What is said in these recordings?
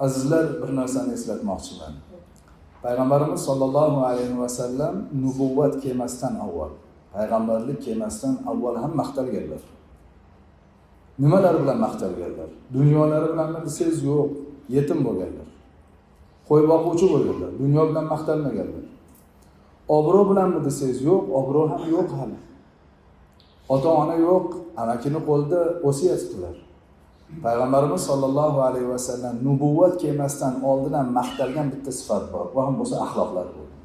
Azizlar, bir narsani eslatmoqchiman. Payg'ambarimiz sollallohu alayhi vasallam nubuvvat kelmasdan avval, payg'ambarlik kelmasdan avval ham maqtalganlar. Nimalar bilan maqtalganlar? Dunyolari bilanmi desangiz, yo'q, yetim bo'lganlar. Qo'y boquvchi bo'lganlar, dunyo bilan maqtalmaganlar. Obro' bilanmi desangiz, yo'q, obro' ham yo'q hali. Ota-ona yo'q, amakini qo'lida o'sayotibdilar. Payg'ambarimiz sollallohu alayhi vasallam nubuvvat kelmasdan oldin ham maqtalgan bitta sifat bor. Bu ham bo'lsa axloqlar bo'ldi.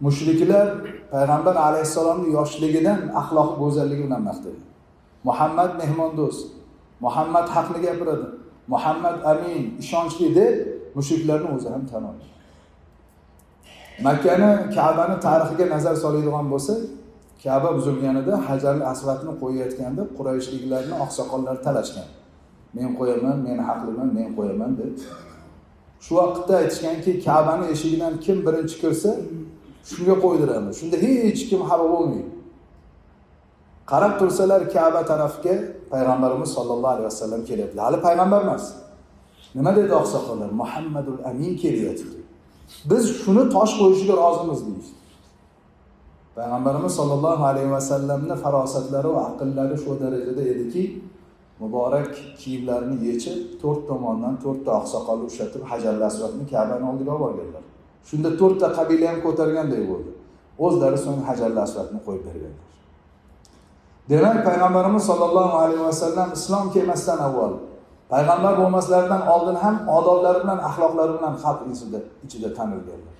Mushriklar payg'ambar alayhissalomning yoshligidan axloq go'zalligi bilan maqtagan. Muhammad mehmondo'st, Muhammad haqni gapiradi, Muhammad amin, ishonchli deb mushriklarning o'zi ham tan olgan. Makkani, Ka'bani tarixiga nazar soladigan bo'lsa, Ka'ba buzilganida Hajarul Asvadni qo'yayotganda Qurayshliklarni oqsoqollari talashgan. Men qo'yaman, men haqliman, men qo'yaman deb. Shu vaqtda aytishganki, Ka'bani eshigidan kim birinchi kirsa, shunga qo'ydiramiz. Shunda hech kim xafa bo'lmaydi. Qarab tursalar Ka'ba tarafga payg'ambarimiz sollallohu alayhi vasallam kelyapti. Hali payg'ambar emas. Nima dedi oqsoqollar? Muhammadul Amin kelyapti. Biz shuni tosh qo'yishiga rozimiz deyishdi. Payg'ambarimiz sollallohu alayhi vasallamning farosatlari va aqllari shu darajada ediki, muborak kiyimlarini yechib, to'rt tomondan to'rtta oqsoqolni ushlatib, Hajarul Asvadni Ka'bani oldiga olib borganlar. Shunda to'rtta qabila ham ko'targanday bo'ldi. O'zlari so'ng Hajarul Asvadni qo'yib berganlar. Demak, payg'ambarimiz sollallohu alayhi vasallam islom kelmasdan avval, payg'ambar bo'lmaslaridan oldin ham odoblari bilan, axloqlari bilan xalq ichida tanilganlar.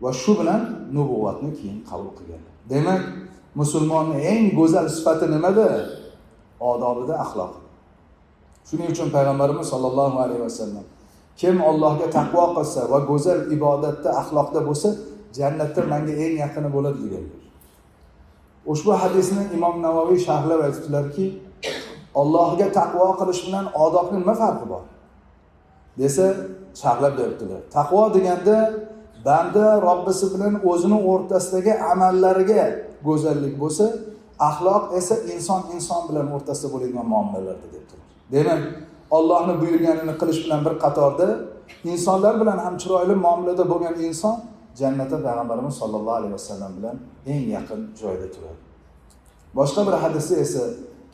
Va shu bilan nubuvvatni keyin qabul qilganlar. Demak, musulmonning eng go'zal sifati nimada? Odobida, axloqida. Shuning uchun payg'ambarimiz sollallohu alayhi vasallam kim Allohga taqvo qilsa va go'zal ibodatda, axloqda bo'lsa, jannatda menga eng yaqini bo'ladi deganlar. Ushbu hadisni Imom Navoiy sharhlab aytibdilarki, Allohga taqvo qilish bilan odobning nima farqi bor? Desa, sharhlab beribdilar. Taqvo deganda banda Robbisi bilan o'zini o'rtasidagi amallariga go'zallik bo'lsa, axloq esa inson inson bilan o'rtasida bo'ladigan muomalalarda debdilar. Demak, Allohning buyurganini qilish bilan bir qatorda insonlar bilan ham chiroyli muomalada bo'lgan inson jannatda payg'ambarimiz sollallohu alayhi vasallam bilan eng yaqin joyda turadi. Boshqa bir hadisda esa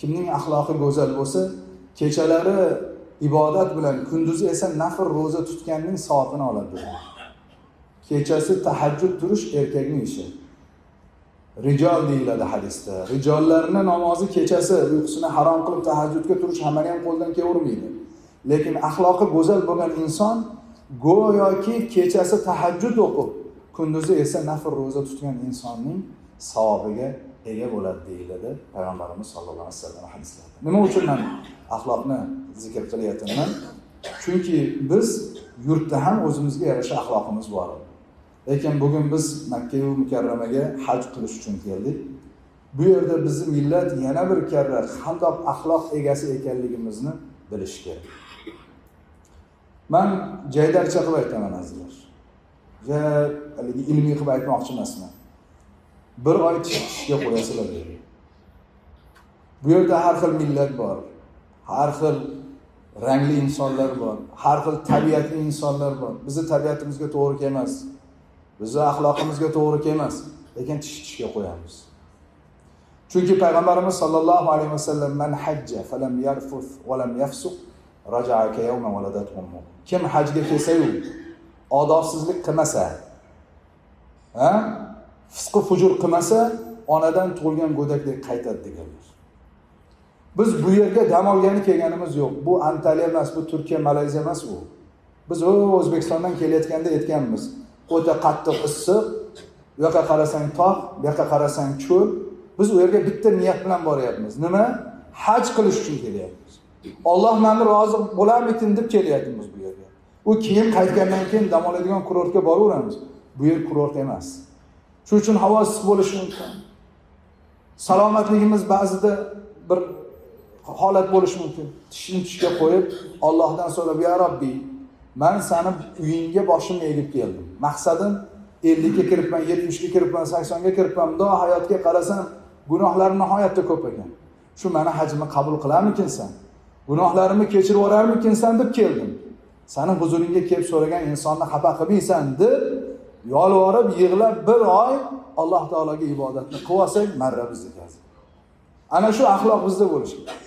kimning axloqi go'zal bo'lsa, kechalari ibodat bilan, kunduzi esa nafl ro'za tutganning savobini oladi. Kechasi tahajjud turish erkakning ishi. Rijol deyiladi hadisda. Rijollarning namozi kechasi uyqusini harom qilib tahajjudga turish hammani ham qo'ldan kelavermaydi. Lekin axloqi go'zal bo'lgan inson go'yoki kechasi tahajjud o'qib, kunduzi esa nafl ro'za tutgan insonning savobiga ega bo'ladi deyiladi payg'ambarimiz sollallohu alayhi vasallam hadislarida. Nima uchun men axloqni zikr qilyapman? Chunki biz yurtda ham o'zimizga yarasha axloqimiz bor. Lekin bugun biz Makka va Mukarramaga haj qilish uchun keldik. Bu yerda bizni millat yana bir karra qandoq axloq egasi ekanligimizni bilish kerak. Men jaydarcha qilib aytaman azizlar. Ja haligi ilmiy qilib aytmoqchi emasman. Bir oy tishga qo'yasizlar deydi. Bu yerda har xil millat bor, har xil rangli insonlar bor, har xil tabiatli insonlar bor. Bizni tabiatimizga to'g'ri kelmas, bizni axloqimizga to'g'ri kelmas, lekin tish tishga qo'yamiz. Chunki payg'ambarimiz sollallohu alayhi vasallam man hajja falam yarfus va lam yafsuq raja'a ka yawma waladat ummu. Kim hajga kelsa-yu odobsizlik qilmasa, ha? Fisqi fujur qilmasa, onadan tug'ilgan go'dakdek qaytadi deganlar. Biz bu yerga dam olgani kelganimiz yo'q. Bu Antalya emas, bu Turkiya, Malayziya emas u. Biz O'zbekistondan kelayotganda aytganmiz. O'ta qattiq issiq, bu yoqqa qarasang tog', bu yoqqa qarasang cho'l. Biz u yerga bitta niyat bilan boryapmiz. Nima? Haj qilish uchun kelyapmiz. Alloh meni rozi bo'larmikin deb kelyapmiz bu yerga. U keyin qaytgandan keyin dam oladigan kurortga boraveramiz. Bu yer kurort emas. Shuning uchun havo issiq bo'lishi mumkin. Salomatligimiz ba'zida bir holat bo'lishi mumkin. Tishini tishga qo'yib, Allohdan so'rab, "Ya Robbi, men seni uyingga boshimni egib keldim. Maqsadim 50 ga kiribman, 70 ga kiribman, 80 ga kiribman. Bundoq hayotga qarasam, gunohlarim nihoyatda ko'p ekan. Shu meni hajimni qabul qilarmikinsan? Gunohlarimni kechirib yuborarmikinsan deb keldim. Sani huzuringga kelib so'ragan insonni xafa qilmaysan deb yolvorib yig'lab bir oy Alloh taologa ibodatni qilib olsak, marra bizniki. Ana shu axloq bizda bo'lishi kerak.